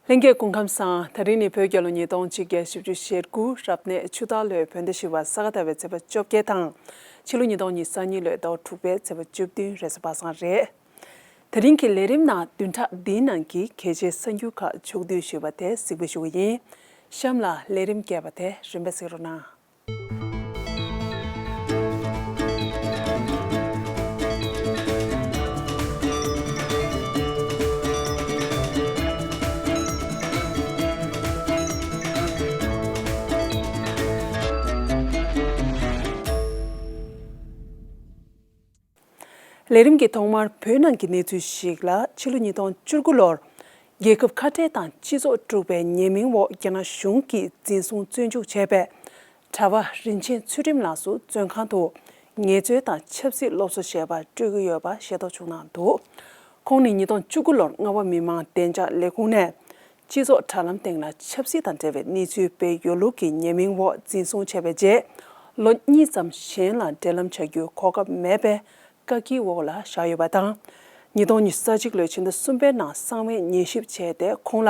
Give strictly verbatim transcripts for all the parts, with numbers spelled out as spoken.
ལྷན་རྒྱས་སྐུ་ཁམས་བཟང་། དེ་རིང་ནི་བོད་རྒྱལ་ལོ་ཉིས་སྟོང་ཆིག་བརྒྱ་བཞི་བཅུ་ཞེ་དགུ་རབ་གནས་ཆུ་སྟག་ལོའི་བོད་ཟླ་བཞི་པ་ས་ག་ཟླ་བའི་ཚེས་པ་བཅོ་བརྒྱད་དང་། ཕྱི་ལོ་ཉིས་སྟོང་ཉི་ཤུ་རྩ་གཉིས་ལོའི་ཟླ་བ་དྲུག་པའི་ཚེས་པ་བཅུ་བདུན་རེས་གཟའ་པ་སངས་རེད། དེ་རིང་གི་ལས་རིམ་ནང་བདུན་ཕྲག་འདིའི་ནང་གི་གལ་ཆེའི་གསར་འགྱུར་ཁག་ཕྱོགས་བསྡུས་ཞུས་པ་དེ་གཟིགས་འབུལ་ཞུ་གི་ཡིན། གཤམ་ལ་ལས་རིམ་རྒྱས་པ་དེ་རིམ་པས་གཟིགས་རོགས་གནང་། ལས་རིམ་གྱི་ཐོག་མར་བོད་ནང་གི་གནས་ཚུལ་ཞིག་ལ། ཕྱི་ལོ་ཉིས་སྟོང་བཅུ་དགུ་ལོར་རྒྱལ་ཁབ་ཁ་བྲལ་དང་སྤྱི་ཚོགས་དཀྲུགས་པའི་ཉེས་མིང་འོག་རྒྱ་ནག་གཞུང་གིས་འཛིན་བཟུང་བཙོན་འཇུག་བྱས་པའི་གྲྭ་པ་རིན་ཆེན་ཚུལ་ཁྲིམས་ལགས་སུ་བཙོན་ཁང་དུ་ངལ་རྩོལ་དང་ཆབ་སྲིད་སློབ་གསོ་ཞེས་པ་སྤྲོད་ཀྱི་ཡོད་པ་ཤེས་རྟོགས་བྱུང་གནང་འདུག་ཁོང་ནི་ཉིས་སྟོང་བཅུ་དགུ་ལོར་རྔ་བ་མི་མང་བདེ་འཇགས་ལས་ཁུངས་ནས་སྤྱི་ཚོགས་དྲ་ལམ་སྟེང་ལ་ཆབ་སྲིད་དང་འབྲེལ་བའི་གནས་ཚུལ་སྤེལ་ཡོད་ལུགས་ཀྱི་ཉེས་མིང་འོག་འཛིན་བཟུང་བྱས་པའི་རྗེས། ལོ་གཉིས་ཙམ་གཞན་ལ་འབྲེལ་ལམ་བྱ་རྒྱུའི་གོ་སྐབས་མེད་པའི་བཀག་སྐྱིལ་འོག་ལ་བཞག་ཡོད་པ་དང་། ཉིས་སྟོང་ཉི་ཤུ་རྩ་གཅིག་ལོའི་ཕྱི་ཟླ་གསུམ་པའི་ནང་གསང་བའི་ཉན་ཞིབ་བྱས་ཏེ། ཁོང་ལ་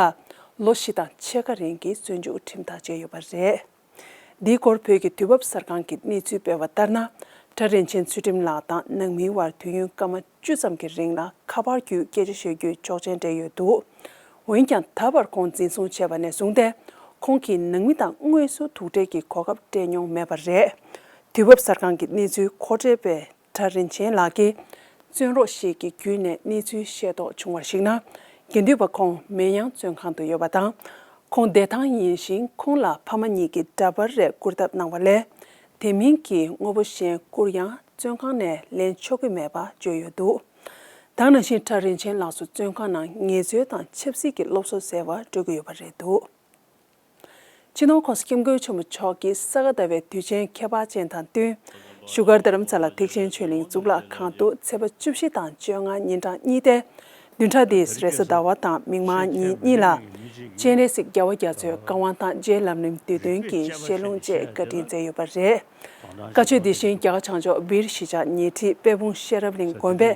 ལོ་བཞི་དང་ཕྱེད་ཀ་རིང་གི་བཙོན་འཇུག་ཁྲིམས་ཐག་བཅད་ཡོད་པ་རེད། འདིའི་སྐོར་བོད་ཀྱི་དུས་བབ་གསར་ཁང་གིས་གནས་ཚུལ་སྤེལ་བ་ལྟར་ན། གྲྭ་རིན་ཆེན་ཚུལ་ཁྲིམས་ལགས་དང་ནང་མིའི་དབར་དུས་ཡུན་སྐར་མ་བཅུ་ཙམ་གྱི་རིང་ལ་ཁ་པར་བརྒྱུད་སྐད་ཆ་བཤད་རྒྱུའི་ཆོག་མཆན་སྤྲད་ཡོད་འདུག་འོན་ཀྱང་། ད་བར་ཁོང་འཛིན་བཟུང་བྱས་པ་ནས་བཟུང་སྟེ། ཁོང་གིས་ནང་མི་དང་དངོས་སུ་ཐུག་འཕྲད་ཀྱི་གོ་སྐབས་སྤྲད་མྱོང་མེད་པ་རེད། དུས་བབ་གསར་ཁང་གི་གནས་ཚུལ་མཁོ་སྤྲོད་པས། གྲྭ་རིན་ཆེན་ལགས་ཀྱིས་བཙོན་རོགས་ཤིག་གི་བརྒྱུད་ནས་གནས་ཚུལ་ཤེས་རྟོགས་བྱུང་བར་གཞིགས་ན། དགེ་འདུན་པ་ཁོང་མེན་ཡང་བཙོན་ཁང་དུ་ཡོད་པ་དང་། ཁོང་བདེ་ཐང་ཡིན་ཞིང་། ཁོང་ལ་ཕ་མ་གཉིས་ཀྱིས་འདྲ་པར་རེ་བསྐུར་ཐབས་གནང་བ་ལས། དེ་མིན་གྱི་དངོས་པོ་གཞན་བསྐུར་ཡང་བཙོན་ཁང་ནས་ལེན་ཆོག་གི་མེད་པ་བརྗོད་ཡོད་འདུག་ད་ག་ནང་བཞིན་གྲྭ་རིན་ཆེན་ལགས་སུ་བཙོན་ཁང་ནང་ངལ་རྩོལ་དང་ཆབ་སྲིད་ཀྱི་སློབ་གསོ་ཟེར་བ་སྤྲོད་ཀྱི་ཡོད་པ་རེད་འདུག་སྤྱི་ནོར་༸གོང་ས་༸སྐྱབས་མགོན་ཆེན་པོ་མཆོག་གིས་ས་ག་ཟླ་བའི་དུས་ཆེན་ཁྱད་པར་ཅན་དང་བསྟུན། བཞུགས་སྒར་རྡ་རམ་ས་ལ་ཐེག་ཆེན་ཆོས་གླིང་གཙུག་ལག་ཁང་དུ་ཚེས་པ་བཅུ་བཞི་དང་བཅོ་ལྔ་ཉིན་གྲངས་གཉིས་ཏེ། བདུན་ཕྲག་འདིའི་རེས་གཟའ་ཟླ་བ་དང་མིག་དམར་ཉིན་གཉིས་ལ། སྤྱན་རས་གཟིགས་རྒྱལ་བ་རྒྱ་མཚོའི་བཀའ་དབང་དང་རྗེ་ལམ་རིམ་བསྡུས་དོན་གྱི་བཤད་ལུང་བཅས་བཀའ་དྲིན་མཛད་ཡོད་པ་རེད། བཀའ་ཆོས་འདི་བཞིན་རྒྱ་གར་བྱང་ཕྱོགས་སྦིར་གཞིས་ཆགས་ཉེ་འཁྲིས་དཔལ་སྤུངས་ཤེས་རབ་གླིང་དགོན་པའི་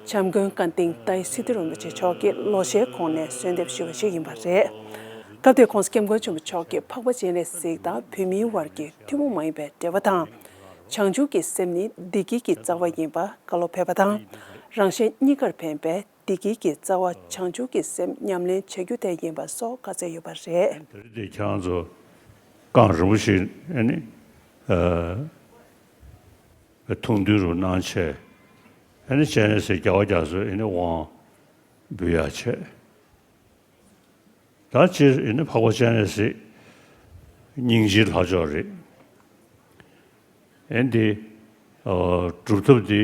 བྱམས་མགོན་ཀན་ཏིང་ཏཱའི་སི་ཏུ་རིན་པོ་ཆེ་མཆོག་གིས་ལོ་ཤས་གོང་ནས་གསོལ་འདེབས་ཞུས་པ་ཞིག་ཡིན་པ་རེད། སྐབས་དེར་༸གོང་ས་༸སྐྱབས་མགོན་ཆེན་པོ་མཆོག་གིས་འཕགས་པ་སྤྱན་རས་གཟིགས་དང་བོད་མིའི་དབར་གྱི་ཐུན་མོང་མ་ཡིན་པའི་འབྲེལ་བ་དང་། བྱང་ཆུབ་ཀྱི་སེམས་ནི་བདེ་སྐྱིད་ཀྱི་རྩ་བ་ཡིན་པ་བཀའ་སློབ་ཕེབས་པ་དང་། རང་གཞན་གཉིས་ཀར་ཕན་པའི་བདེ་སྐྱིད་ཀྱི་རྩ་བ་བྱང་ཆུབ་ཀྱི་སེམས་ཉམས་ལེན་བྱ་རྒྱུ་དེ་ཡིན་པ་སོགས་བཀའ་སྩལ་ཡོད་པ་རེད། དེ་རིང་འདི་ཁྱེད་རང་ཚོ་རྐང་རིང་པོ་ཞིག་ཨ་ནི་ཨ་ཐུགས་མདུན་རུ་གནང་བྱས། ཨ་ནི་སྤྱན་རས་གཟིགས་རྒྱལ་བ་རྒྱ་མཚོའི་ཨ་ནི་དབང་འབུལ་ཡག་བྱས། ད་སྤྱིར་ཨ་ནི་འཕགས་པ་སྤྱན་རས་གཟིགས་སྙིང་རྗེའི་ལྷ་མཆོག་རེད། ཨ་ནི་འདི་ཨ་སྒྲུབ་ཐབས་འདི་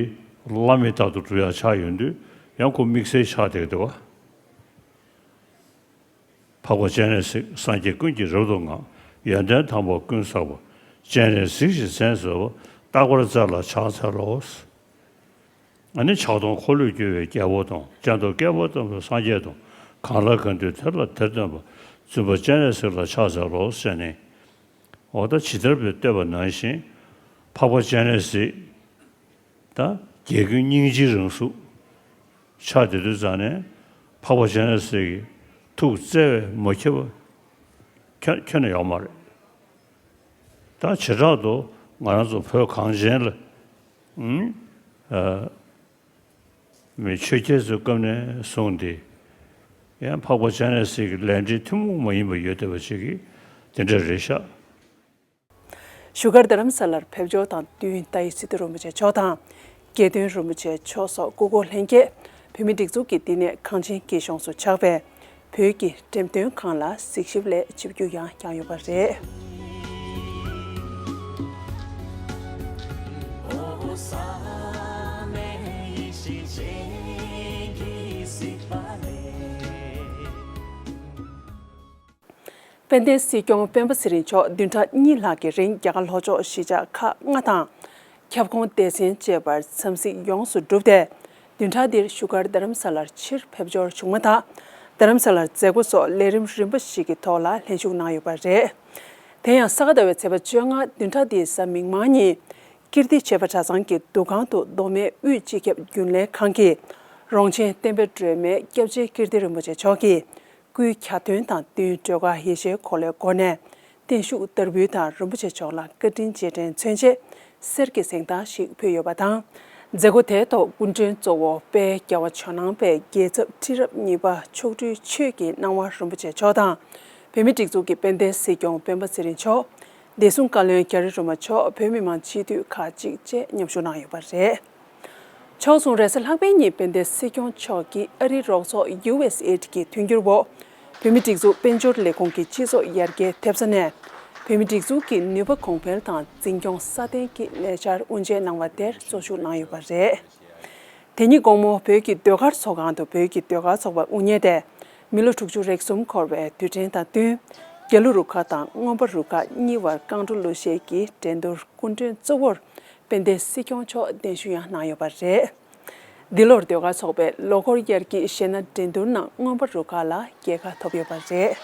བླ་མེད་ལྟར་དུ་སྒྲུབ་ཡག་ཆགས་ཡོང་དུས། ཡང་ཁོ་དམིགས་བསལ་ཆགས་བསྡད་འདུག་བ། འཕགས་པ་སྤྱན་རས་གཟིགས་སངས་རྒྱས་ཀུན་གྱིས་རབ་ཏུ་བསྔགས། ཡོན་ཏན་དམ་པ་ཀུན་བསགས་པ། སྤྱན་རས་གཟིགས་ཀྱི་མཚན་བཟོད་པ། རྟག་པར་བརྩེ་ལ་ཕྱག་འཚལ་ལོ། ཨ་ནི་ཕྱག་སྟོང་འཁོར་ལོས་སྒྱུར་བའི་རྒྱལ་པོ་དང་། སྤྱན་སྟོང་བསྐལ་པ་སྟོང་པའི་སངས་རྒྱས་དང་། གང་ལ་གང་འདུལ་དེ་ལ་དེར་སྟོན་པ། བཙུན་པ་སྤྱན་རས་གཟིགས་ལ་ཕྱག་འཚལ་ལོ་ཟེར་ནས། འོ་ད་ཇི་ལྟར་བའི་བསྟོད་པ་ནང་བཞིན་འཕགས་པ་སྤྱན་རས་གཟིགས་ད་རྒྱལ་ཀུན་སྙིང་རྗེའི་རང་གཟུགས་ཆགས་བསྡད་དུས་ཙང་ནས། འཕགས་པ་སྤྱན་རས་གཟིགས་ཀྱི་ཐུགས་བརྩེ་བས་མ་ཁྱབ་པ་ཁྱོན་ཁྱོན་ནས་ཡོད་མ་རེད། ད་བྱེ་བྲག་ཏུ་ང་རང་ཚོ་བོད་གངས་ཅན་ལ་ཨུམ་ཨ་མི་ཆོས་རྒྱལ་ཚོའི་སྐབས་ནས་བཟུང་སྟེ། ཡང་འཕགས་པ་སྤྱན་རས་གཟིགས་ཀྱི་ལས་འབྲེལ་ཐུན་མོང་མ་ཡིན་པ་ཡོད་བསྡད་པ་ཅིག་གིས་དེ་འདྲ་རེད་ཤག་བཞུགས་སྒར་རྡ་རམ་ས་ལར་ཕེབས་འབྱོར་དང་བསྟུན། ཏཱའི་སི་ཏུ་རིན་པོ་ཆེ་མཆོག་དང་། དགེ་འདུན་རིན་པོ་ཆེ་མཆོག་སོགས་སྐུ་འཁོར་ལྷན་རྒྱས་བོད་མིའི་སྒྲིག་འཛུགས་ཀྱི་བསྟི་གནས་གངས་ཅན་སྐྱིད་གཤོངས་སུ་ཆགས་པའི་བོད་ཀྱི་འགྲེམས་སྟོན་ཁང་ལ་གཟིགས་ཞིབ་སླད་ཆིབས་བསྒྱུར་ཡང་བསྐྱངས་ཡོད་པ་རེད། དཔལ་ལྡན་སྲིད་སྐྱོང་སྤེན་པ་ཚེ་རིང་མཆོག་བདུན་ཕྲག་གཉིས་ལྷག་གི་རིང་རྒྱ་གར་ལྷོ་ཕྱོགས་གཞིས་ཆགས་ཁག་ལྔ་དང་། ཁྱབ་ཁོངས་སྡེ་ཚན་བཅས་པར་འཚམས་གཟིགས་ཡོངས་སུ་གྲུབ་སྟེ། བདུན་ཕྲག་འདིར་བཞུགས་སྒར་རྡ་རམ་ས་ལར་ཕྱིར་ཕེབས་འབྱོར་བྱུང་མ་ཐག་རྡ་རམ་ས་ལར་མཛད་སྒོ་སོགས་ལས་རིམ་རིམ་པ་ཞིག་གི་ཐོག་ལ་ལྷན་ཞུགས་གནང་ཡོད་པ་རེད། དེ་ཡང་ས་ག་ཟླ་བའི་ཚེས་པ་བཅོ་ལྔ་བདུན་ཕྲག་འདིའི་གཟའ་མིག་དམར་ཉིན། ཀིརྟི་བྱེས་པ་གྲྭ་ཚང་གི་འདུ་ཁང་དུ་མདོ་སྨད་དབུས་སྤྱི་ཁྱབ་རྒྱུན་ལས་ཁང་གི་རོང་ཆེན་བསྟན་པའི་སྒྲོན་མེ་སྐྱབས་རྗེ་ཀིརྟི་རིན་པོ་ཆེ་མཆོག་གིས། སྐུའི་གྱ་སྟོན་དང་བསྟུན་སྒྲོལ་དཀར་ཡེ་ཤེས་འཁོར་ལོའི་སྒོ་ནས་བརྟན་བཞུགས་བསྟར་འབུལ་དང་རིན་པོ་ཆེ་མཆོག་ལ་བཀའ་དྲིན་རྗེས་དྲན་མཚོན་ཆེད་གསེར་གྱི་གཟེངས་རྟགས་ཤིག་ཕུལ་ཡོད་པ་དང་། མཛད་སྒོ་དེའི་ཐོག་སྐུ་མགྲོན་གཙོ་བོ་དཔལ་རྒྱལ་བ་ཇོ་ནང་པའི་རྒྱལ་ཚབ་ཁྲི་རབས་གཉིས་པ་མཆོག་སྤྲུལ་ཆོས་ཀྱི་སྣང་བ་རིན་པོ་ཆེ་མཆོག་དང་། བོད་མིའི་སྒྲིག་འཛུགས་ཀྱི་དཔལ་ལྡན་སྲིད་སྐྱོང་སྤེན་པ་ཚེ་རིང་མཆོག་བདེ་སྲུང་བཀའ་བློན་རྒྱ་རི་སྒྲོལ་མ་མཆོག་བོད་མི་མང་སྤྱི་འཐུས་ཁག་ཅིག་བཅས་མཉམ་ཞུགས་གནང་ཡོད་པ་རེད། ཕྱོགས་མཚུངས་རེས་གཟའ་ལྷག་པའི་ཉིན་དཔལ་ལྡན་སྲིད་སྐྱོང་མཆོག་གིས་ཨ་རིའི་རོགས་ཚོགས་ཡུ་ཨེས་ཨེ་ཌི་གི་མཐུན་འགྱུར་འོག་བོད་མིའི་སྒྲིག་འཛུགས་དཔལ་འབྱོར་ལས་ཁུངས་ཀྱི་སྤྱི་ཚོགས་ཡར་རྒྱས་ཐེབས་རྩ་ནས་བོད་མིའི་སྒྲིག་འཛུགས་ཀྱི་ནུས་པ་གོང་འཕེལ་དང་འཛིན་སྐྱོང་སྲ་བརྟན་གྱི་ལས་འཆར་དབུ་འབྱེད་གནང་བ་དེར་གཙོ་ཞུགས་གནང་ཡོད་པ་རེད། དེ་ཉིན་དགོང་མོ་བོད་ཀྱི་ཟློས་གར་ཚོགས་ཁང་དུ་བོད་ཀྱི་ཟློས་གར་ཚོགས་པ་དབུ་བརྙེས་ཏེ་མི་ལོ་དྲུག་ཅུ་རེ་གསུམ་འཁོར་བའི་དུས་དྲན་དང་བསྟུན། རྒྱ་ལོ་རུ་ཁག་དང་མངོན་པ་རུ་ཁག་གཉིས་བར་རྐང་བྲོ་གླུ་གཞས་ཀྱི་འགྲན་བསྡུར་སྐུ་མགྲོན་གཙོ་བོར་དཔལ་ལྡན་སྲིད་སྐྱོང་མཆོག་གདན་ཞུ་ཡང་གནང་ཡོད་པ་རེད། འདི་ལོར་ཟློས་གར་ཚོགས་པའི་ལོ་འཁོར་དབྱར་སྐྱིད་གཞས་སྣ་འགྲན་བསྡུར་ནང་མངོན་པ་རུ་ཁག་ལ་རྒྱལ་ཁ་ཐོབ་ཡོད་པ་རེད།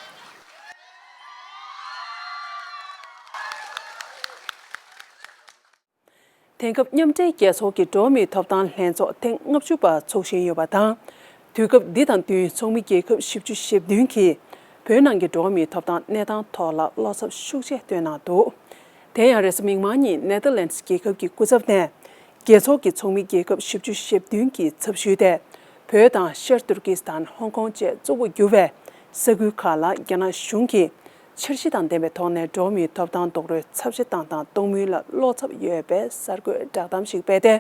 དེང་སྐབས་མཉམ་འབྲེལ་རྒྱལ་ཚོགས་ཀྱི་འགྲོ་བ་མིའི་ཐོབ་ཐང་ལྷན་ཚོགས་ཐེངས་ལྔ་བཅུ་པ་འཚོགས་བཞིན་ཡོད་པ་དང་། དུས་སྐབས་འདི་དང་བསྟུན་ཚོགས་མི་རྒྱལ་ཁབ་བཞི་བཅུ་ཞེ་བདུན་གྱིས་བོད་ནང་གི་འགྲོ་བ་མིའི་ཐོབ་ཐང་གནས་སྟངས་ཐོག་ལ་བློ་འཚབ་ཤུགས་ཆེ་བཏོན་གནང་འདུག་དེ་ཡང་རེས་གཟའ་མིག་དམར་ཉིན་ནེ་ཐར་ལེནྜ་རྒྱལ་ཁབ་ཀྱི་སྐུ་ཚབ་ནས་རྒྱལ་ཚོགས་ཀྱི་ཚོགས་མི་རྒྱལ་ཁབ་བཞི་བཅུ་ཞེ་བདུན་གྱི་ཚབ་ཞུས་ཏེ། བོད་དང་ཤར་ཏུར་ཀི་སི་ཐན་ཧོང་ཀོང་བཅས་གཙོ་བོ་གྱུར་བའི་ས་ཁུལ་ཁག་ལ་རྒྱ་ནག་གཞུང་གིས་འཆར་གཞི་དང་ལྡན་པའི་ཐོག་ནས་འགྲོ་བ་མིའི་ཐོབ་ཐང་རྡོག་རོལ་ཚབས་ཆེ་བཏང་དང་གཏོང་མུས་ལ་བློ་འཚབ་ཡོད་པའི་གསར་འགོད་བསྒྲགས་གཏམ་ཞིག་སྤེལ་ཏེ།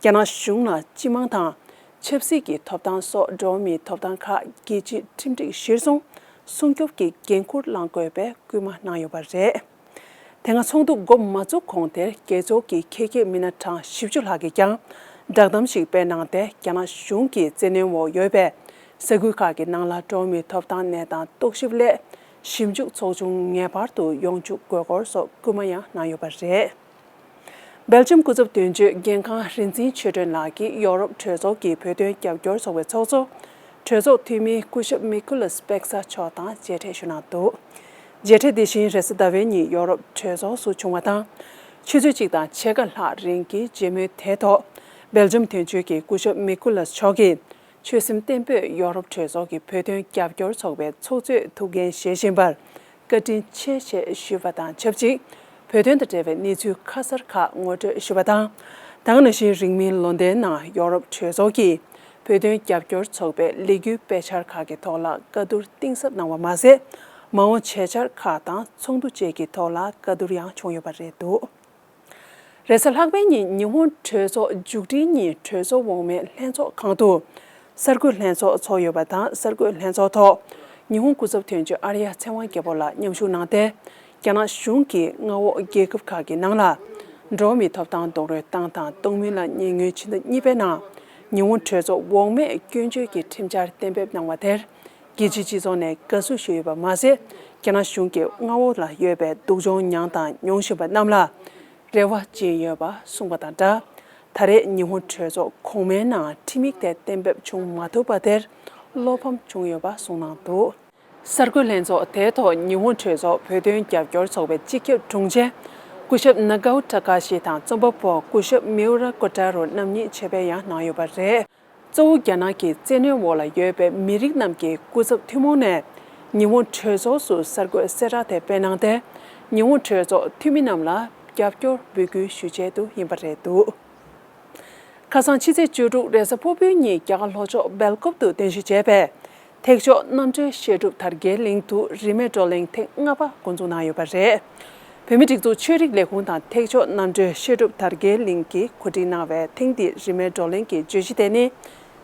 རྒྱ་ནག་གཞུང་ལ་སྤྱི་དམངས་དང་ཆབ་སྲིད་ཀྱི་ཐོབ་ཐང་སོགས་འགྲོ་བ་མིའི་ཐོབ་ཐང་ཁག་རྒྱལ་སྤྱིའི་ཁྲིམས་སྒྲིག་གཞིར་བཟུང་སྲུང་སྐྱོབ་ཀྱི་འགན་འཁུར་བླང་དགོས་པའི་སྐུལ་མ་གནང་ཡོད་པ་རེད། དེ་སྔ་ཚོགས་འདུ་འགོ་མ་བཙུགས་གོང་དེར་རྒྱལ་ཚོགས་ཀྱི་ཁྱད་མཁས་མི་སྣ་གྲངས་བཞི་བཅུ་ལྷག་གིས་ཀྱང་བསྒྲགས་གཏམ་ཞིག་སྤེལ་གནང་སྟེ། རྒྱ་ནག་གཞུང་གིས་བཙན་གནོན་འོག་ཡོད་པའི་ས་ཁུལ་ཁག་གི་ནང་ལ་འགྲོ་བ་མིའི་ཐོབ་ཐང་གནས་སྟངས་རྟོག་ཞིབ་སླད་ཞིབ་འཇུག་ཚོགས་ཆུང་ངེས་པར་དུ་ཡོང་འཇུག་དགོས་སྐོར་སོགས་སྐུལ་མ་ཡང་གནང་ཡོད་པ་རེད། སྦེལ་ཇམ་སྐུ་ཚབ་དོན་གཅོད་རྒན་ཁང་རིག་འཛིན་ཆོས་སྒྲོན་ལགས་ཀྱིས་ཡོ་རོབ་གྲོས་ཚོགས་ཀྱི་བོད་དོན་རྒྱབ་སྐྱོར་ཚོགས་པའི་ཚོགས་གཙོ་གྲོས་ཚོགས་འཐུས་མི་སྐུ་ཞབས་མི་ཀུ་ལས་པེག་ས་མཆོག་དང་མཇལ་འཕྲད་ཞུས་གནང་འདུག་མཇལ་འཕྲད་དེ་བཞིན་རེས་གཟའ་ཟླ་བའི་ཉིན་ཡོ་རོབ་གྲོས་ཚོགས་སུ་བྱུང་བ་དང་། ཆུ་ཚོད་གཅིག་དང་ཕྱེད་ཀ་ལྷག་རིང་གི་མཇལ་མོལ་དེའི་ཐོག་སྦེལ་ཇམ་དོན་གཅོད་ཀྱི་སྐུ་ཞབས་མི་ཀུ་ལས་མཆོག་གིས། ཆོད་སེམས་བརྟན་པོས་ཡོ་རོབ་གྲོས་ཚོགས་ཀྱི་བོད་དོན་རྒྱབ་སྐྱོར་ཚོགས་པའི་ཚོགས་གཙོས་ཐུགས་འགན་བཞེས་བཞིན་པར་བཀའ་དྲིན་ཆེ་ཞེས་ཞུས་པ་དང་ཆབས་ཅིག་བོད་དོན་དང་འབྲེལ་བའི་གནས་ཚུལ་ཁ་གསལ་ཁག་ངོ་སྤྲོད་ཞུས་པ་དང་། ད་ག་ནང་བཞིན་རིང་མིན་ལོ་ཟླའི་ནང་ཡོ་རོབ་གྲོས་ཚོགས་ཀྱིས་བོད་དོན་རྒྱབ་སྐྱོར་ཚོགས་པའི་ལས་འགུལ་སྤེལ་འཆར་ཁག་གི་ཐོག་ལ་བཀའ་བསྡུར་གཏིང་ཟབ་གནང་བ་མ་ཟད། མ་འོངས་བྱེད་འཆར་ཁག་དང་ཚོགས་འདུ་བཅས་ཀྱི་ཐོག་ལ་བཀའ་བསྡུར་ཡང་བྱུང་ཡོད་པ་རེད་འདུག་རེས་གཟའ་ལྷག་པའི་ཉིན་ཉི་ཧོང་གྲོས་ཚོགས་མཇུག་སྒྲིལ་ཉིན་གྲོས་ཚོགས་འོག་མའི་ལྷན་ཚོགས་ཁང་དུ་གསར་འགོད་ལྷན་ཚོགས་ཚོགས་ཡོད་པ་དང་། གསར་འགོད་ལྷན་ཚོགས་ཐོག་ཉི་ཧོང་སྐུ་ཚབ་དོན་གཅོད་ཨར་ཡ་ཚེ་དབང་རྒྱལ་པོ་ལགས་མཉམ་ཞུགས་གནང་སྟེ། རྒྱ་ནག་གཞུང་གིས་མངའ་འོག་རྒྱལ་ཁབ་ཁག་གི་ནང་ལ་འགྲོ་བ་མིའི་ཐོབ་ཐང་རྡོག་རོལ་བཏང་དང་གཏོང་མུས་ལ་ཉེ་སྔོན་ཕྱི་ཟླ་གཉིས་པའི་ནང་ཉི་ཧོང་གྲོས་ཚོགས་འོག་མས་སྐྱོན་བརྗོད་ཀྱི་ཁྲིམས་འཆར་གཏན་འབེབས་གནང་བ་དེར། རྒྱལ་སྤྱིའི་སྤྱི་ཚོགས་ནས་དགའ་བསུ་ཞུས་ཡོད་པ་མ་ཟད། རྒྱ་ནག་གཞུང་གིས་མངའ་འོག་ལ་ཡོད་པའི་སྡུག་སྦྱོང་མྱངས་དང་མྱོང་བཞིན་པ་རྣམས་ལ་རེ་བ་བྱིན་ཡོད་པ་གསུངས་པ་དང་སྦྲགས། ད་རེས་ཉི་ཧོང་གྲོས་ཚོགས་གོང་མའི་ནང་ཁྲིམས་ཡིག་དེ་གཏན་འབེབས་བྱུང་མ་ཐུབ་པ་དེར་བློ་ཕམ་བྱུང་ཡོད་པ་གསུངས་གནང་འདུག་གསར་འགོད་ལྷན་ཚོགས་དེའི་ཐོག་ཉི་ཧོང་གྲོས་ཚོགས་བོད་དོན་རྒྱབ་སྐྱོར་ཚོགས་པའི་སྤྱི་ཁྱབ་དྲུང་ཆེ་སྐུ་ཞབས་ནཱ་གའོ་ཏཱ་ཀ་ཤི་དང་རྩོམ་པ་པོ་སྐུ་ཞབས་མིའུ་ར་ཀོ་ཏཱ་རོ་རྣམ་གཉིས་ཆེད་ཕེབས་ཡང་གནང་ཡོད་པ་རེད། གཙོ་བོ་རྒྱ་ནག་གི་བཙན་གནོན་འོག་ལ་ཡོད་པའི་མི་རིགས་རྣམས་ཀྱི་སྐུ་ཚབ་ཐུན་མོང་ནས་ཉི་ཧོང་གྲོས་ཚོགས་སུ་གསར་འགོད་གསལ་བསྒྲགས་དེ་སྤེལ་གནང་སྟེ། ཉི་ཧོང་གྲོས་ཚོགས་འཐུས་མི་རྣམས་ལ་རྒྱབ་སྐྱོར་འབོད་སྐུལ་ཞུ་ཆེད་དུ་ཡིན་པ་རེད་འདུག་ཁ་སང་ཕྱི་ཚེས་བཅུ་དྲུག་རེས་གཟའ་ཕུར་བུའི་ཉིན་རྒྱ་གར་ལྷོ་ཕྱོགས་སྦེལ་ཀོབ་ཏུ་རྟེན་གཞི་བྱས་པའི་ཐེག་མཆོག་རྣམ་གྲོལ་བཤད་སྒྲུབ་དར་རྒྱས་གླིང་དུ་རིས་མེད་བགྲོ་གླེང་ཐེངས་ལྔ་པ་འགོ་འཛུགས་གནང་ཡོད་པ་རེད། བོད་མིའི་སྒྲིག་འཛུགས་ཆོས་རིག་ལས་ཁུངས་དང་ཐེག་མཆོག་རྣམ་གྲོལ་བཤད་སྒྲུབ་དར་རྒྱས་གླིང་གིས་གོ་སྒྲིག་གནང་བའི་ཐེངས་འདིའི་རིས་མེད་བགྲོ་གླེང་གི་བརྗོད་གཞི་དེ་ནི།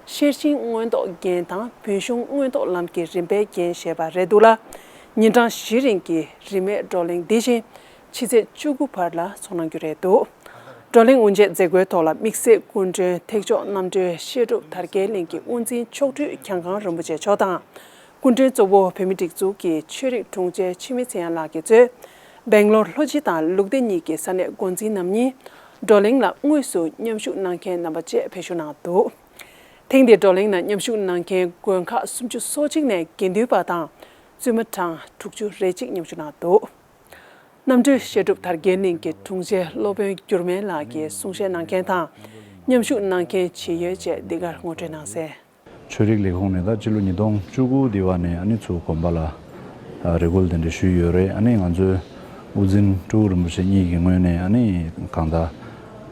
ཤེར་ཕྱིན་མངོན་རྟོགས་རྒྱན་དང་བོན་གཞུང་མངོན་རྟོགས་ལམ་གྱི་རིམ་པའི་རྒྱན་ཞེས་པ་རེད་འདུག་ལ། ཉིན་གྲངས་བཞི་རིང་གི་རིས་མེད་བགྲོ་གླེང་འདི་བཞིན་ཕྱི་ཚེས་བཅུ་དགུ་བར་ལ་ཚོགས་གནང་རྒྱུ་རེད་འདུག་བགྲོ་གླེང་དབུ་འབྱེད་མཛད་སྒོའི་ཐོག་ལ་དམིགས་བསལ་སྐུ་མགྲོན་ཐེག་མཆོག་རྣམ་གྲོལ་བཤད་སྒྲུབ་དར་རྒྱས་གླིང་གི་དབུ་འཛིན་མཆོག་སྤྲུལ་གྱང་ཁང་རིན་པོ་ཆེ་མཆོག་དང་། སྐུ་མགྲོན་གཙོ་བོ་བོད་མིའི་སྒྲིག་འཛུགས་ཀྱི་ཆོས་རིག་དྲུང་ཆེ་འཆི་མེད་ཚེ་དབྱངས་ལགས་ཀྱིས་གཙོས། སྦེང་ལོར་ལྷོ་སྤྱི་དང་ལུགས་བདེ་གཉིས་ཀྱི་ས་གནས་འགོ་འཛིན་རྣམ་གཉིས། བགྲོ་གླེང་ལ་དངོས་སུ་མཉམ་ཞུགས་གནང་མཁན་རྣམ་པ་བཅས་ཕེབས་ཞུགས་གནང་འདུག་ཐེངས་འདིའི་བགྲོ་གླེང་ནང་མཉམ་ཞུགས་གནང་མཁན་དགོན་ཁག་སུམ་ཅུ་སོ་གཅིག་ནས་དགེ་འདུན་པ་དང་བཙུན་མ་གྲངས་དྲུག་ཅུ་རེ་གཅིག་མཉམ་ཞུགས་གནང་འདུག་རྣམ་གྲོལ་བཤད་སྒྲུབ་དར་རྒྱས་གླིང་གི་དྲུང་ཆེ་སློབ་དཔོན་འགྱུར་མེད་ལགས་ཀྱིས་གསུང་བཤད་གནང་མཁན་དང་། མཉམ་ཞུགས་གནང་མཁན་ཇི་ཡོད་བཅས་འདི་གར་ངོ་སྤྲོད་གནང་གསལ། ཆོས་རིག་ལས་ཁུངས་ནས་ད་སྤྱི་ལོ་ཉིས་སྟོང་བཅུ་དགུ་འདི་བ་ནས་ཨ་ནི་ཚུར་དགོན་པ་ལ་ཨ་རེ་སྐུལ་དེ་འདྲ་ཞུས་ཡོད་རེད། ཨ་ནི་ང་ཚོའི་དབུ་འཛིན་སྤྲུལ་སྐུ་རིན་པོ་ཆེ་གཉིས་ཀྱི་ངོས་ནས་ཨ་ནི་གང་ལྟར་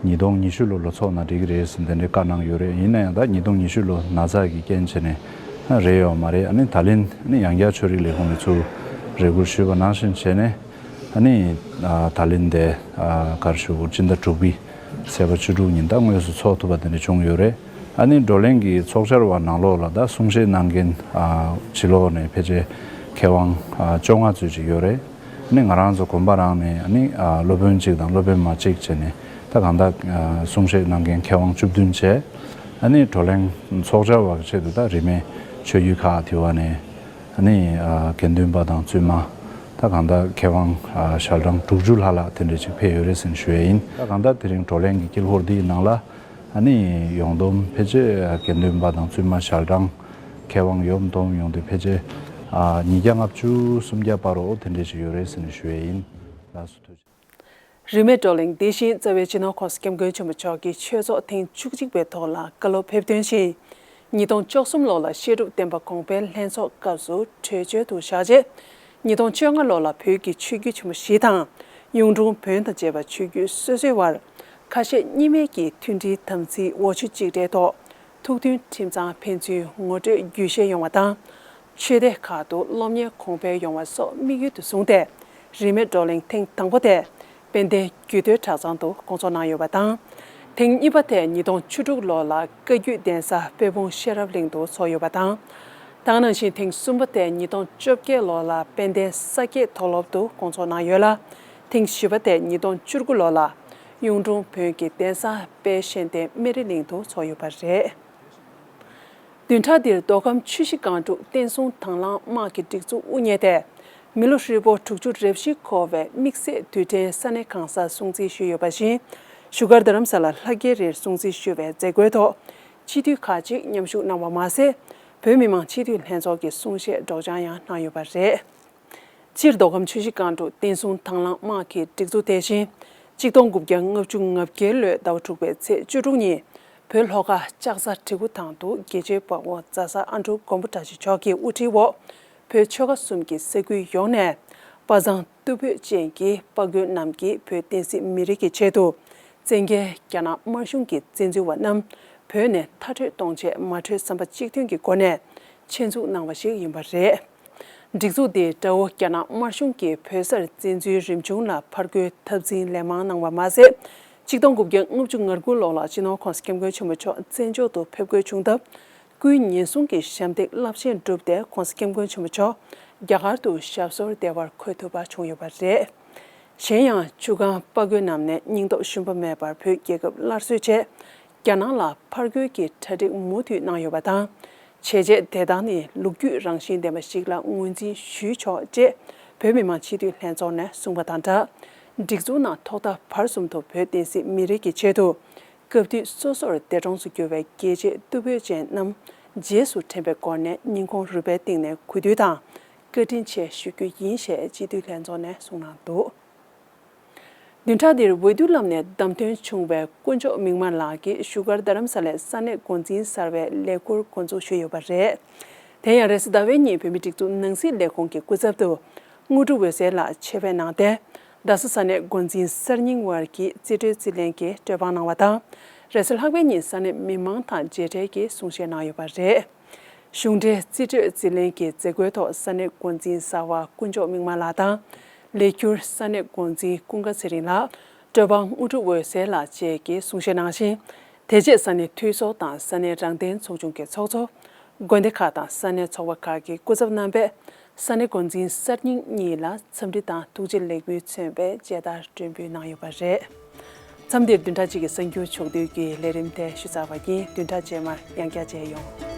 ཉིས་སྟོང་ཉི་ཤུ་ལོ་ལ་ཚོགས་ན་འགྲིག་གི་རེད་ཟེར་དེ་འདྲའི་བཀའ་གནང་ཡོད་རེད། ཡིན་ན་ཡང་ད་ཉིས་སྟོང་ཉི་ཤུ་ལོ་ན་ཚ་གི་རྐྱེན་བྱས་ནས་ཨ་རེད་ཡོད་མ་རེད། ཨ་ནི་ད་ལན་ཨ་ནི་ཡང་བསྐྱར་ཆོས་རིག་ལས་ཁུངས་ནས་ཚུར་རེ་སྐུལ་ཞུས་པ་ནང་བཞིན་བྱས་ནས་ཨ་ནི་ཨ་ད་ལན་དེ་ཨ་ག་རེ་ཞུ་དགོས། སྤྱི་ཟླ་དྲུག་པའི་ཚེས་པ་བཅུ་དྲུག་ཉིན་ད་དངོས་སུ་ཚོགས་ཐུབ་པ་དེ་འདྲ་བྱུང་ཡོད་རེད། ཨ་ནི་བགྲོ་གླེང་གི་ཚོགས་བཅར་བ་ནང་ལོགས་ལ་ད་གསུང་བཤད་གནང་མཁན་ཨ་ཕྱི་ལོགས་ནས་ཕལ་ཆེར་མཁས་དབང་ཨ་བཅོ་ལྔ་ཙམ་ཅིག་ཡོད་རེད། ཨ་ནི་ང་རང་ཚོ་དགོན་པ་རང་ནས་ཨ་ནི་ཨ་སློབ་དཔོན་གཅིག་དང་སློབ་དཔོན་མ་གཅིག་བྱས་ནས་ད་གང་ལྟར་ཨ་གསུང་བཤད་གནང་མཁན་མཁས་དབང་བཅུ་བདུན་བྱས། ཨ་ནི་བགྲོ་གླེང་ཚོགས་བཅར་བ་གི་ཆེད་དུ་ད་རིས་མེད་ཆོས་བརྒྱུད་ཁག་དེ་བ་ནས་ཨ་ནི་ཨ་དགེ་འདུན་པ་དང་བཙུན་མ་ད་གང་ལྟར་མཁས་དབང་ཨ་ཞལ་གྲངས་དྲུག་ཅུ་ལྷག་ལ་དེ་འདྲ་ཅིག་ཕེབས་ཡོད་རེད་ཟེར་ནས་ཞུ་ཡས་ཡིན། ད་གང་ལྟར་དེ་རིང་བགྲོ་གླེང་གི་དཀྱིལ་འཁོར་འདིའི་ནང་ལ་ཨ་ནི་ཡོངས་བསྡོམས་ཕལ་ཆེར་དགེ་འདུན་པ་དང་བཙུན་མ་ཞལ་གྲངས་མཁས་དབང་ཡོངས་བསྡོམས་ཡོང་དུས་ཕལ་ཆེར་ཨ་ཉིས་བརྒྱ་ལྔ་བཅུ་སུམ་བརྒྱ་བར་རོ་དེ་འདྲ་ཞིག་ཡོད་རེད་ཟེར་ནས་ཞུ་ཡས་ཡིན། ལགས་སོ། ཐུགས་རྗེ་ཆེ། རིས་མེད་བགྲོ་གླེང་འདི་བཞིན་རྩ་བའི་སྤྱི་ནོར་༸གོང་ས་༸སྐྱབས་མགོན་ཆེན་པོ་མཆོག་གི་ཆོས་ཚོགས་ཐེངས་བཅུ་གཅིག་པའི་ཐོག་ལ་བཀའ་སློབ་ཕེབས་ཐོན་ཞིང་། ཉིས་སྟོང་བཅུ་གསུམ་ལོ་ལ་བཤད་སྒྲུབ་བསྟན་པ་གོང་འཕེལ་ལྷན་ཚོགས་སྐབས་སུ་གྲོས་ཆོད་དུ་བཞག་རྗེས། ཉིས་སྟོང་བཅོ་ལྔ་ལོ་ལ་བོད་ཀྱི་ཆོས་བརྒྱུད་ཆེན་པོ་བཞི་དང་། གཡུང་དྲུང་བོན་དང་བཅས་པ་ཆོས་བརྒྱུད་སོ་སོའི་བར་ཁ་ཞེ་གཉིས་མེད་ཀྱི་མཐུན་སྒྲིལ་དམ་ཚིག་འོ་ཆུ་གཅིག་སྒྲིལ་ཐོག་ཐུགས་མཐུན་ཁྲིམས་གཙང་ཕན་ཚུན་ངོ་སྤྲོད་རྒྱུས་ཤེས་ཡོང་བ་དང་། ཆོས་སྡེ་ཁག་ཏུ་སློབ་གཉེར་གོང་འཕེལ་ཡོང་བ་སོགས་དམིགས་ཡུལ་དུ་བཟུང་སྟེ། རིས་མེད་བགྲོ་གླེང་ཐེངས་དང་པོ་དེ་དཔལ་ལྡན་རྒྱུད་སྟོད་གྲྭ་ཚང་དུ་སྐོང་ཚོགས་གནང་ཡོད་པ་དང་། ཐེངས་གཉིས་པ་དེ་ཉིས་སྟོང་བཅུ་དྲུག་ལོ་ལ་བཀའ་བརྒྱུད་གདན་ས་དཔལ་སྤུངས་ཤེས་རབ་གླིང་དུ་ཚོགས་ཡོད་པ་དང་། དེ་ག་ནང་བཞིན་ཐེངས་གསུམ་པ་དེ་ཉིས་སྟོང་བཅོ་བརྒྱད་ལོ་ལ་དཔལ་ལྡན་ས་སྐྱའི་མཐོ་སློབ་ཏུ་སྐོང་ཚོགས་གནང་ཡོད་ལ། ཐེངས་བཞི་པ་དེ་ཉིས་སྟོང་བཅུ་དགུ་ལོ་ལ་གཡུང་དྲུང་བོན་གྱི་གདན་ས་དཔལ་གཤེན་བསྟན་སྨན་རི་གླིང་དུ་ཚོགས་ཡོད་པ་རེད། བདུན་ཕྲག་འདིར་མདོ་ཁམས་ཆུ་བཞི་སྒང་དྲུག་བསྟན་སྲུང་དང་བླངས་དམག་གི་སྒྲིག་འཛུགས་དབུ་བརྙེས་ཏེ། མི་ལོ་ཧྲིལ་པོ་དྲུག་ཅུ་རེ་བཞི་འཁོར་བའི་དམིགས་བསལ་དུས་དྲན་ས་གནས་གང་སར་སྲུང་བརྩི་ཞུས་ཡོད་པ་བཞིན། བཞུགས་སྒར་རྡ་རམ་ས་ལ་ལྷ་རྒྱལ་རིར་སྲུང་བརྩི་ཞུ་བའི་མཛད་སྒོའི་ཐོག་སྤྱི་འཐུས་ཁག་ཅིག་མཉམ་ཞུགས་གནང་བ་མ་ཟད། བོད་མི་མང་སྤྱི་འཐུས་ལྷན་ཚོགས་ཀྱི་གསུང་བཤད་སྒྲོག་སྦྱང་ཡང་གནང་ཡོད་པ་རེད། སྤྱིར་མདོ་ཁམས་ཆུ་བཞི་སྒང་དྲུག་བསྟན་སྲུང་དང་བླངས་དམག་གི་སྒྲིག་འཛུགས་དེ་བཞིན། གཅིག་སྟོང་དགུ་བརྒྱ་ལྔ་བཅུ་ང་བརྒྱད་ལོའི་ཟླ་བ་དྲུག་པའི་ཚེས་བཅུ་དྲུག་ཉིན། བོད་ལྷོ་ཁ་ལྕགས་རྩ་གྲི་གུ་ཐང་དུ་རྒྱལ་གཅེས་དཔའ་བོ་རྫ་ས་ཨ་འབྲུག་མགོན་པོ་བཀྲ་ཤིས་མཆོག་གི་དབུ་ཁྲིད་འོག་བོད་ཆོལ་ཁ་གསུམ་གྱི་ས་ཁུལ་ཡོངས་ནས་དཔའ་མཛངས་གཏུམ་སྤོབས་ཅན་གྱི་དཔའ་རྒོད་རྣམས་ཀྱིས་བོད་བསྟན་སྲིད་མི་རིགས་ཀྱི་ཆེད་དུ། བཙན་རྒྱལ་རྒྱ་ནག་དམར་གཞུང་གི་བཙན་འཛུལ་བ་རྣམས་བོད་ནས་མཐར་སྐྲོད་གཏོང་ཆེད་མ་གྲོས་བསམ་པ་གཅིག་མཐུན་གྱི་སྒོ་ནས་ཆེད་འཛུགས་གནང་བ་ཞིག་ཡིན་པ་རེད། སྒྲིག་འཛུགས་འདིས་དགྲ་བོ་རྒྱ་ནག་དམར་གཞུང་གིས་བོད་སར་བཙན་འཛུལ་རིམ་བྱུང་ལ་ཕར་རྒོལ་འཐབ་འཛིང་ལན་མང་གནང་བ་མ་ཟད། གཅིག་སྟོང་དགུ་བརྒྱ་ལྔ་བཅུ་ང་དགུ་ལོ་ལ་སྤྱི་ནོར་༸གོང་ས་༸སྐྱབས་མགོན་ཆེན་པོ་མཆོག་བཙན་བྱོལ་དུ་ཕེབས་དགོས་བྱུང་སྟབས། སྐུའི་ཉེན་སྲུང་གི་ཞབས་འདེགས་རླབས་ཆེན་བསྒྲུབས་ཏེ་༸གོང་ས་༸སྐྱབས་མགོན་ཆེན་པོ་མཆོག་རྒྱ་གར་དུ་ཞབས་སོར་བདེ་བར་འཁོད་ཐུབ་པ་བྱུང་ཡོད་པ་རེད། གཞན་ཡང་ཆུ་སྒང་དཔའ་རྒོད་རྣམས་ནས་སྙིང་སྟོབས་ཞུམ་པ་མེད་པར་བོད་རྒྱལ་ཁབ་སླར་གསོའི་ཆེད། རྒྱ་ནག་ལ་ཕར་རྒོལ་གྱི་གྲ་སྒྲིག་མུ་མཐུད་གནང་ཡོད་པ་དང་། བྱས་རྗེས་དེ་དག་ནི་ལོ་རྒྱུས་རང་བཞིན་ལྡན་པ་ཞིག་ལ་ངོས་འཛིན་ཞུས་ཆོག་ཅེས་བོད་མི་མང་སྤྱི་འཐུས་ལྷན་ཚོགས་ནས་གསུངས་པ་དང་སྦྲགས། སྒྲིག་འཛུགས་ནང་ཐོག་མཐའ་བར་གསུམ་དུ་བོད་བསྟན་སྲིད་མི་རིགས་ཀྱི་ཆེད་དུ། སྐབས་དུས་སོ་སོར་འདས་གྲོངས་སུ་གྱུར་བའི་རྒྱལ་གཅེས་གཏུམ་སྤོབས་ཅན་རྣམས་རྗེས་སུ་དྲན་པའི་སྒོ་ནས་སྙིང་ཁོང་རུས་པའི་གཏིང་ནས་གུས་འདུད་དང་བཀའ་དྲིན་ཆེ་ཞུ་རྒྱུ་ཡིན་ཞེས་སྤྱི་འཐུས་ལྷན་ཚོགས་ནས་གསུངས་གནང་འདུག་བདུན་ཕྲག་འདིར་འོས་བསྡུ་ལམ་ནས་བདམས་ཐོན་བྱུང་བའི་དཀོན་མཆོག་མིག་དམར་ལགས་ཀྱིས་བཞུགས་སྒར་རྡ་རམ་ས་ལའི་ས་གནས་འགོ་འཛིན་གསར་བའི་ལས་འཁུར་འགོ་འཛུགས་ཞུས་ཡོད་པ་རེད། དེ་ཡང་རེས་གཟའ་ཟླ་བའི་ཉིན་བོད་མིའི་སྒྲིག་འཛུགས་ནང་སྲིད་ལས་ཁུངས་ཀྱི་སྐུ་ཚབ་ཏུ་དངོས་གྲུབ་འོད་ཟེར་ལགས་ཆེད་ཕེབས་གནང་སྟེ། རྡ་ས་ས་གནས་འགོ་འཛིན་གསར་རྙིང་དབར་གྱི་རྩིས་སྤྲོད་རྩིས་ལེན་གྱི་གྲོས་འབངས་གནང་བ་དང་། རེས་གཟའ་ལྷག་པའི་ཉིན་ས་གནས་མི་མང་དང་མཇལ་འཕྲད་ཀྱིས་གསུང་བཤད་གནང་ཡོད་པ་རེད། གཞུང་འབྲེལ་རྩིས་སྤྲོད་རྩིས་ལེན་གྱི་མཛད་སྒོའི་ཐོག་ས་གནས་འགོ་འཛིན་གསར་བ་དཀོན་མཆོག་མིག་དམར་ལགས་དང་། ལས་འཁྱུར་ས་གནས་འགོ་འཛིན་ཀུན་དགའ་ཚེ་རིང་ལགས། གྲོས་འབངས་དངོས་གྲུབ་འོད་ཟེར་ལགས་བཅས་ཀྱིས་གསུང་བཤད་གནང་ཞིང་། དེ་རྗེས་ས་གནས་འཐུས་ཚོགས་དང་ས་གནས་རང་བདེན་ཚོགས་ཆུང་གི་ཚོགས་གཙོ། དགོན་སྡེ་ཁག་དང་ས་གནས་ཚོགས་པ་ཁག་གི་སྐུ་ཚབ་རྣམ་པས་ས་གནས་འགོ་འཛིན་གསར་རྙིང་གཉིས་ལ་འཚམས་འདྲི་དང་ཐུགས་རྗེ་ལེགས་འབུལ་མཚོན་པའི་མཇལ་དར་སྤྲོད་འབུལ་གནང་ཡོད་པ་རེད། མཚམས་འདིར་བདུན་ཕྲག་གཅིག་གི་གསར་འགྱུར་ཕྱོགས་བསྡུས་ཀྱི་ལས་རིམ་དེ་ཞུ་ཚར་བ་ཡིན། བདུན་ཕྲག་རྗེས་མར་ཡང་བསྐྱར་མཇལ་ཡོང་།